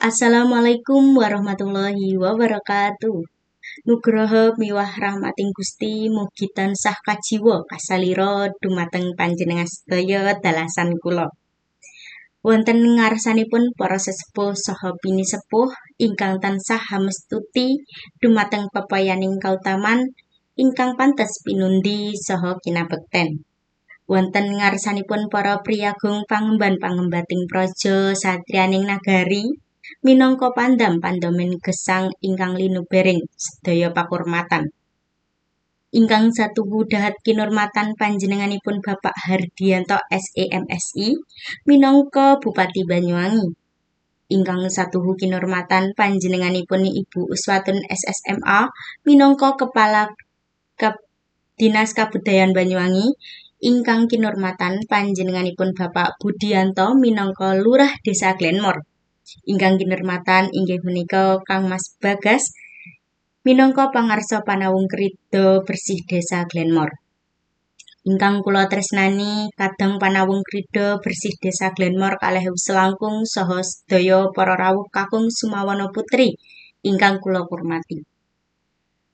Assalamualaikum warahmatullahi wabarakatuh. Nugroho miwah rahmating Gusti mugi tansah kajiwa kasalira dumateng panjenengan sedaya dalasan kula. Wonten ngarsanipun para sesepuh saha pinisepuh ingkang tansah hamestuti dumateng pepayaning kautaman ingkang pantes pinundi saha kinabekten. Wonten ngarsanipun para priyagung pangemban pangembating praja satriyaning nagari minangka pandam pandomen gesang ingkang linubering sedaya pakurmatan. Ingkang satuhu dahat kinurmatan panjenenganipun Bapak Hardianto SEMSI minangka Bupati Banyuwangi. Ingkang satuhu kinurmatan panjenenganipun Ibu Uswatun SSMA minangka Kepala Dinas Kabudayan Banyuwangi. Ingkang kinurmatan panjenenganipun Bapak Budianto minangka Lurah Desa Glenmore. Ingkang kinurmatan inggih menika Kang Mas Bagas minangka pangarsa panawung krida bersih Desa Glenmore. Ingkang kula tresnani kadang panawung krida bersih Desa Glenmore 2000 selangkung saha sedaya para rawuh kakung sumawana putri ingkang kula kurmati.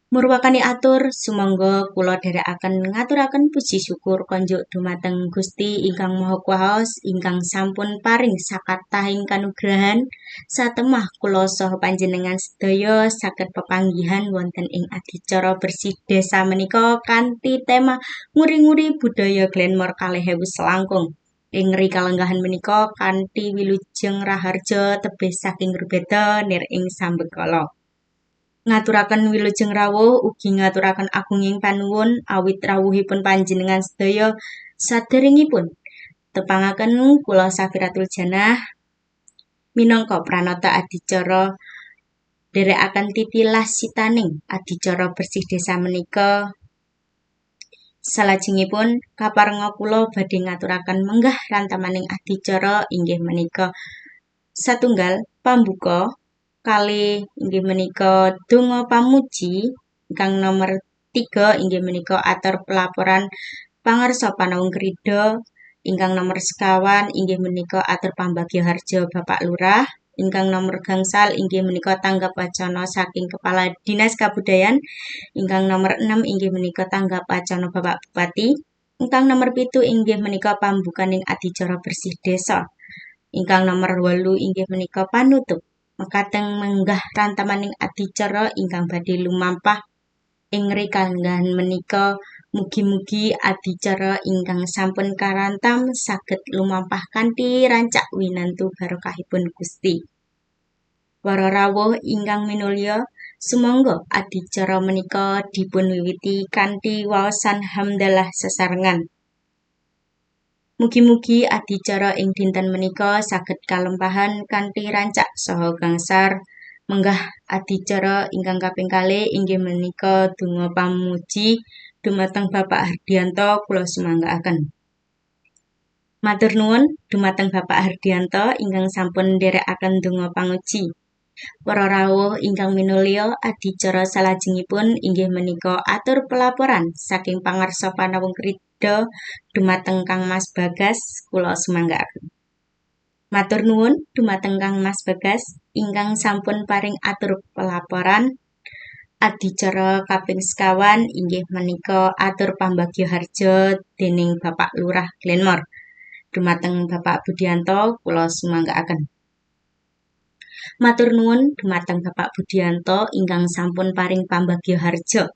Murwakani atur sumangga kula dherekaken ngaturaken puji syukur konjuk dumateng Gusti ingkang Maha Kuwaos ingkang sampun paring sakathahing kanugrahan satemah kula saha panjenengan sedaya saged pepanggihan wonten ing adicara bersih desa menika kanthi tema nguri-nguri budaya Glenmore 2000 selangkung. Ing rikalenggahan menika kanthi wilujeng raharja tebih saking rubeda nir ing sambekala. Ngaturaken wilujeng rawuh ugi ngaturaken agunging panuwun awit rawuhipun panjenengan sedaya saderengipun tepangaken kula Safiratul Jannah minangka pranata adicara nderekaken titilas sitaning adicara bersih desa menika. Salajengipun kaparenga kula badhe ngaturaken menggah rantemaning adicara inggih menika satunggal pambuka, kalih inggih menika donga pamuji, ingkang nomor 3 inggih menika atur pelaporan pangarsa panawung krida, ingkang nomor sekawan inggih menika atur pambagya harja Bapak Lurah, ingkang nomor gangsal inggih menika tanggap wacana saking Kepala Dinas Kabudayan, ingkang nomor 6 inggih menika tanggap wacana Bapak Bupati, ingkang nomor 7 inggih menika pambukaning adicara bersih desa, ingkang nomor 8 inggih menika panutup. Mekaten menggah rantemaning adicara ingkang badhe lumampah ing rikalenggahan menika. Mugi-mugi adicara ingkang sampun karantam saged lumampah kanthi rancak winantu barokahipun Gusti. Para rawuh ingkang minulya, sumangga adicara menika dipun wiwiti kanthi waosan hamdalah sesarengan. Mugi-mugi adicara ing dinten menika saged kalempahan kanthi rancak saha gangsar. Menggah adicara ingkang kaping kalih inggih menika donga pamuji dumateng Bapak Hardianto kula sumanggaaken. Matur nuwun dumateng Bapak Hardianto ingkang sampun nderekaken donga panguji. Para rawuh ingkang minulya, adicara salajengipun inggih menika atur pelaporan saking pangarsa panawung krida dumateng Kang Mas Bagas kula sumanggaaken. Matur nuwun dumateng Kang Mas Bagas ingkang sampun paring atur pelaporan. Adicara kaping sekawan inggih menika atur pambagya harja dening Bapak Lurah Glenmore. Dumateng Bapak Budianto kula sumanggaaken. Matur nuwun dumateng Bapak Budianto ingkang sampun paring pambagya harja.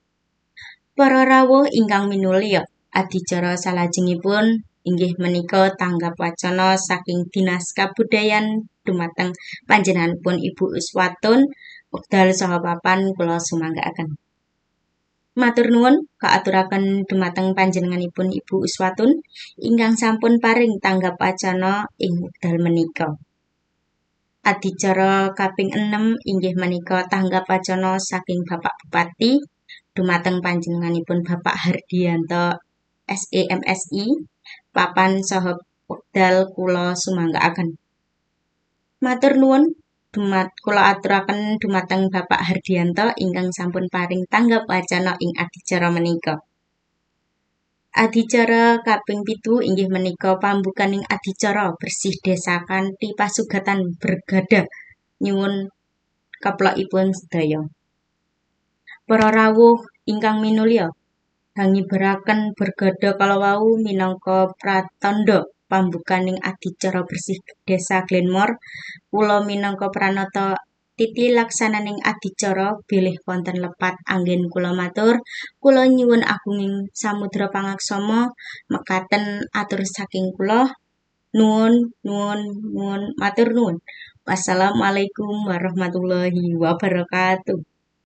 Para rawuh ingkang minulya, adicara salajengipun inggih menika tanggap wacana saking Dinas Kabudayan dumateng panjenenganipun Ibu Uswatun wekdal saha papan kula sumanggaaken. Matur nuwun kaaturaken dumateng panjenenganipun Ibu Uswatun ingkang sampun paring tanggap wacana ing wekdal menika. Adicara kaping 6 inggih menika tanggap wacana saking Bapak Bupati dumateng panjenenganipun Bapak Hardianto SEMSI papan saha wekdal kula sumanggaaken. Matur nuwun kula aturaken dumateng Bapak Hardianto ingkang sampun paring tanggap wacana ing adicara menika. Adicara kaping 7 inggih menika pambukaning adicara bersih desa kanthi pasugatan bergada. Nyuwun keplokipun sedaya. Para rawuh ingkang minulya, hangiberaken bergada kala wau minangka pratandha pambukaning adicara bersih Desa Glenmore. Kula minangka pranata titi laksananing adicara bilih wonten lepat anggen kula matur. Kula nyuwun agunging samudra pangaksama mekaten atur saking kula. Nuwun, nuwun, nuwun, matur nuwun. Wassalamualaikum warahmatullahi wabarakatuh.